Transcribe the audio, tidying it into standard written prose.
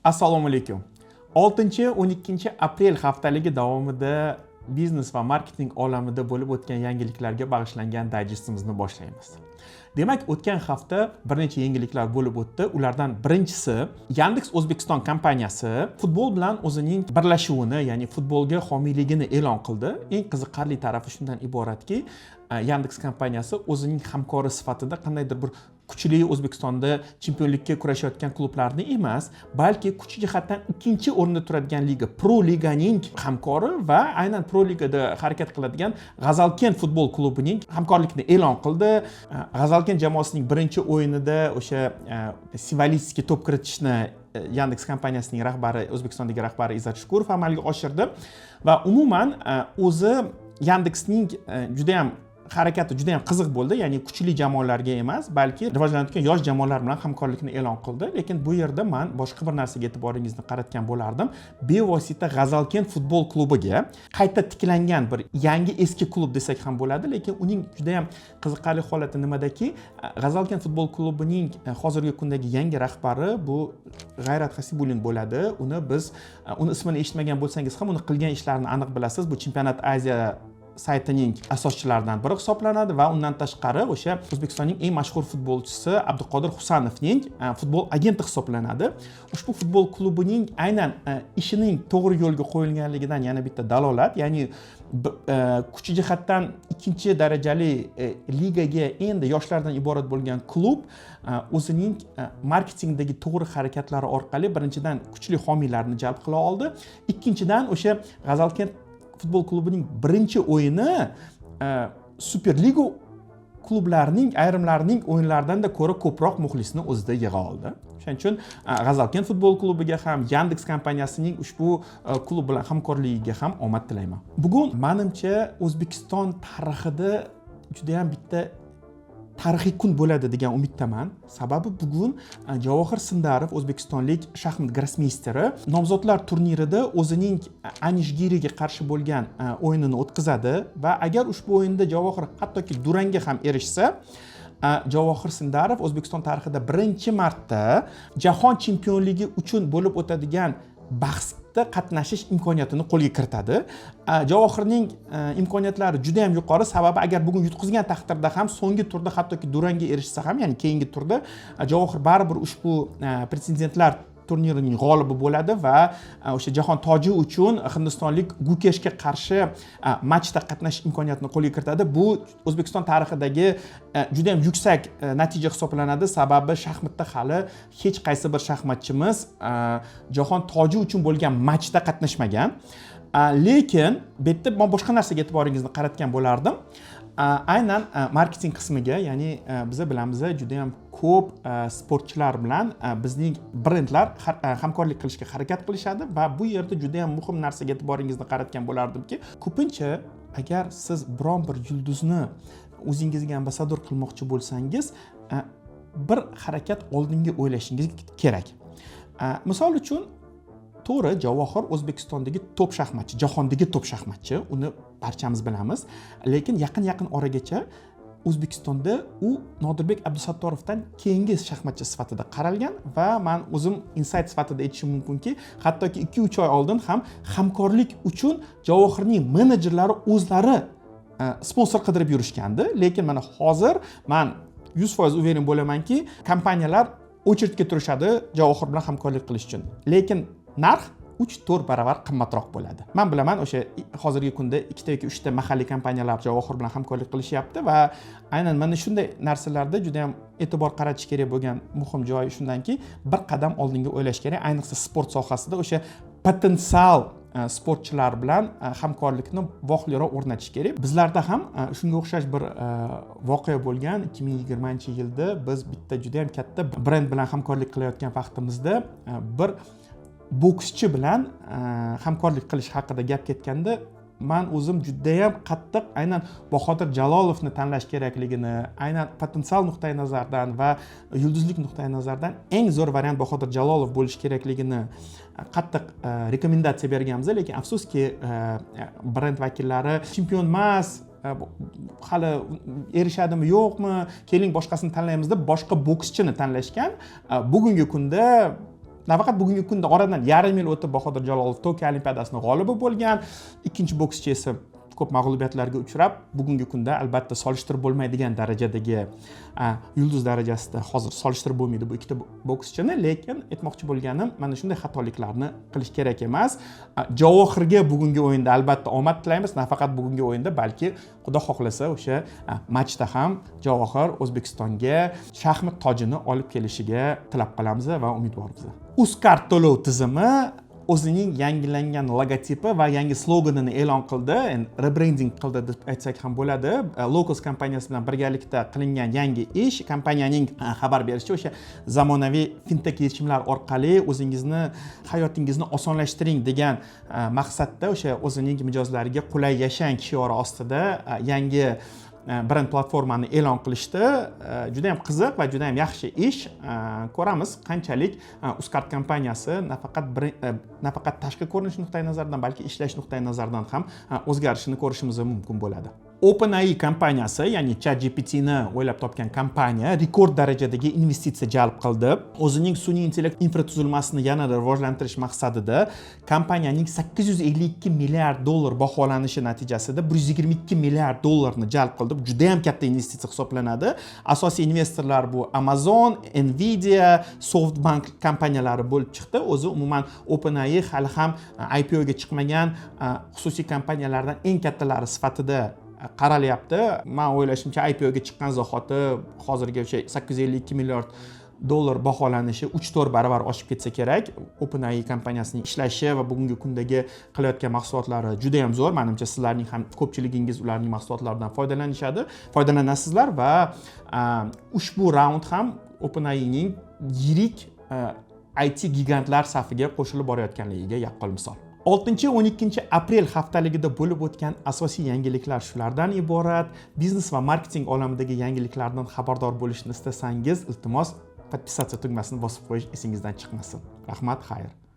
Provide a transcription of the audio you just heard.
Assalomu alaykum. 6-12 aprel haftaligi davomida biznes va marketing olamida bo'lib o'tgan yangiliklarga bag'ishlangan dayjestimizni boshlaymiz. Demak, o'tgan hafta bir necha yangiliklar bo'lib o'tdi. Ulardan birinchisi, Yandex O'zbekiston kompaniyasi futbol bilan o'zining birlashuvini, ya'ni futbolga homiyligini e'lon qildi. Eng qiziqarli tarafi shundan iboratki, Yandex kompaniyasi o'zining hamkori sifatida qandaydir bir kuchli, O'zbekistonda chempionlikka kurashayotgan klublarni emas, balki kuch jihatdan ikkinchi o'rinda turadigan liga, Pro Liganing hamkori va aynan Pro Ligada harakat qiladigan G'azalkent futbol klubining hamkorlikni e'lon qildi. G'azalkent jamoasining birinchi o'yinida o'sha simvolический to'p kiritishni Yandex kompaniyasining rahbari, O'zbekistondagi rahbari Izzat Shukurov amalga oshirdi. Va umuman o'zi Yandexning judayam harakati juda ham qiziq bo'ldi, ya'ni kuchli jamoalarga emas, balki rivojlanayotgan yosh jamoalar bilan hamkorlikni e'lon qildi. Lekin bu yerda man boshqa bir narsaga e'tiboringizni qaratgan bo'lardim. Bevosita G'azalkent futbol klubiga, qayta tiklangan bir yangi eski klub desak ham bo'ladi, lekin uning juda ham qiziqarli holati nimadaki, G'azalkent futbol klubining hozirgi kundagi yangi rahbari bu G'ayrat Hasibulin bo'ladi. Uni biz uni ismini eshitmagan bo'lsangiz ham, uni qilgan ishlarini aniq bilasiz. Bu Chempionat Aziya saytining asoschilaridan biri hisoblanadi va undan tashqari o'sha O'zbekistonning eng mashhur futbolchisi Abduqodir Husanovning futbol agenti hisoblanadi. Ushbu futbol klubining aynan ishining to'g'ri yo'lga qo'yilganligidan yana bitta dalolat, ya'ni kuchi jihatdan ikkinchi darajali ligaga endi yoshlardan iborat bo'lgan klub o'zining marketingdagi to'g'ri harakatlari orqali birinchidan kuchli homiylarni jalb qila oldi, ikkinchidan o'sha G'azalkent futbol klubining birinchi o'yini Superliga klublarining ayrimlarining o'yinlaridan-da ko'ra ko'proq muxlisni o'zida yig'a oldi. O'shaning uchun G'azalkent futbol klubiga ham, Yandex kompaniyasining ushbu klub bilan hamkorligiga ham omad tilayman. Bugun, manimcha, O'zbekiston tarixida judayam bitta tarixiy kun bo'ladi degan umiddaman. Sababi bugun Javohir Sindarov, o'zbekistonlik shaxmat grossmeysteri, nomzodlar turnirida o'zining Anish Giriga qarshi bo'lgan o'yinini o'tkazadi va agar ushbu o'yinda Javohir hattoki durangga ham erishsa, Javohir Sindarov O'zbekiston tarixida birinchi marta jahon chempionligi uchun bo'lib o'tadigan bahsda qatnashish imkoniyatini qo'lga kiritadi. Javohirning imkoniyatlari juda ham yuqori, sababi agar bugun yutqizgan taqdirda ham, so'nggi turda hattoki durangga erishsa ham, ya'ni keyingi turda Javohir baribir ushbu pretendentlar turnirining g'olibi bo'ladi va o'sha jahon toji uchun hindistonlik Gukeshga qarshi matchda qatnashish imkoniyatini qo'lga kiritadi. Bu O'zbekiston tarixidagi juda ham yuksak natija hisoblanadi, sababi shaxmatda hali hech qaysi bir shaxmatchimiz jahon toji uchun bo'lgan matchda qatnashmagan. Lekin bu yerda man boshqa narsaga e'tiboringizni qaratgan bo'lardim. Aynan marketing qismiga, ya'ni biza bilamiz, juda yam ko'p sportchilar bilan bizning brendlar hamkorlik qilishga harakat qilishadi va bu yerda juda yam muhim narsaga e'tiboringizni qaratgan bo'lardimki, ko'pincha agar siz biron bir yulduzni o'zingizga ambassador qilmoqchi bo'lsangiz, bir harakat oldinga o'ylashingiz kerak. Misol uchun, to'g'ri, Javohir O'zbekistondagi top shaxmatchi, jahondagi top shaxmatchi, uni barchamiz bilamiz, lekin yaqin yaqin oragacha O'zbekistonda u Nodirbek Abdusattorovdan keyingi shaxmatchi sifatida qaralgan va man o'zim insayt sifatida aytishim mumkinki, hattoki 2-3 oy oldin ham hamkorlik uchun Javohirning menejerlari o'zlari sponsor qidirib yurishgandi. Lekin mana hozir man 100% уверен bo'lamanki, kompaniyalar очередь ga turishadi Javohir bilan hamkorlik qilish uchun, lekin narx 3-4 baravar qimmatroq bo'ladi. Man bilaman, o'sha hozirgi kunda ikkita yoki uchta mahalliy kompaniyalar Javohir bilan hamkorlik qilishyapti va aynan mana shunday narsalarda juda yam e'tibor qaratish kerak bo'lgan muhim joyi shundanki, bir qadam oldinga o'ylash kerak, ayniqsa sport sohasida o'sha potensial sportchilar bilan hamkorlikni vaqtliroq o'rnatish kerak. Bizlarda ham shunga o'xshash bir voqea bo'lgan. 2020-yilda biz bitta juda yam katta brend bilan hamkorlik qilayotgan vaqtimizda bir bokschi bilan hamkorlik qilish haqida gap ketganda, man o'zim judayam qattiq aynan Bahodir Jalolovni tanlash kerakligini, aynan potensial nuqtai nazardan va yulduzlik nuqtai nazaridan eng zo'r variant Bahodir Jalolov bo'lishi kerakligini qattiq rekomendatsiya berganmiz. Lekin afsuski, brend vakillari chempion emas, hali erishadimi yo'qmi, keling, boshqasini tanlaymiz deb boshqa bokschini tanlashgan. Bugungi kunda Nafaqat bugungi kunda, oradan yarim yil o'tib Bahodir Jalolov Tokio Olimpiadasini g'olibi bo'lgan, ikkinchi bokschi esa ko'p mag'lubiyatlarga uchrab, bugungi kunda albatta solishtirib bo'lmaydigan darajadagi yulduz darajasida, hozir solishtirib bo'lmaydi bu ikkita bokschini. Lekin aytmoqchi bo'lganim, mana shunday xatoliklarni qilish kerak emas. Javohirga bugungi o'yinda albatta omad tilaymiz. Nafaqat bugungi o'yinda, balki, Xudo xohlasa, o'sha matchda ham Javohir O'zbekistonga shaxmat tojini olib kelishiga tilab qolamiz va umidvormiz. Uzcard to'lov tizimi o'zining yangilangan logotipi va yangi sloganini e'lon qildi, endi rebrending qildi deb aytsak ham bo'ladi. Locals kompaniyasi bilan birgalikda qilingan yangi ish. Kompaniyaning xabar berishicha, o'sha zamonaviy fintek yechimlar orqali o'zingizni hayotingizni osonlashtiring degan maqsadda, o'sha o'zining mijozlariga "Qulay yashang" shiori ostida yangi brend platformani e'lon qilishdi. Juda yam qiziq va juda yam yaxshi ish. Ko'ramiz, qanchalik Uzcard kompaniyasi nafaqat tashqi ko'rinish nuqtai nazaridan, balki ishlash nuqtai nazaridan ham o'zgarishini ko'rishimiz mumkin bo'ladi. OpenAI kompaniyasi, ya'ni ChatGPTni o'ylab topgan kompaniya rekord darajadagi investitsiya jalb qildi. O'zining sun'iy intellekt infratuzilmasini yanada rivojlantirish maqsadida kompaniyaning 852 milliard dollar baholanishi natijasida 122 milliard dollarni jalb qildi. Bu juda ham katta investitsiya hisoblanadi. Asosiy investorlar bu Amazon, Nvidia, SoftBank kompaniyalari bo'lib chiqdi. O'zi umuman OpenAI hali ham IPOga chiqmagan xususiy kompaniyalardan eng kattalari sifatida qaralyapti. Man o'ylashimcha, IPOga chiqqan zahoti hozirgi o'sha 852 milliard dollar baholanishi 3-4 baravar oshib ketsa kerak. OpenAI kompaniyasining ishlashi va bugungi kundagi qilayotgan mahsulotlari juda yam zo'r. Manimcha, sizlarning ham ko'pchiligingiz ularning mahsulotlaridan foydalanasizlar va ushbu raund ham OpenAIning yirik IT gigantlar safiga qo'shilib borayotganligiga yaqqol misol. 6-12 aprel haftaligida bo'lib o'tgan asosiy yangiliklar shulardan iborat. Biznes va marketing olamidagi yangiliklardan xabardor bo'lishni istasangiz, iltimos, подписаться tugmasini bosib qo'yish esingizdan chiqmasin. Rahmat, xayr.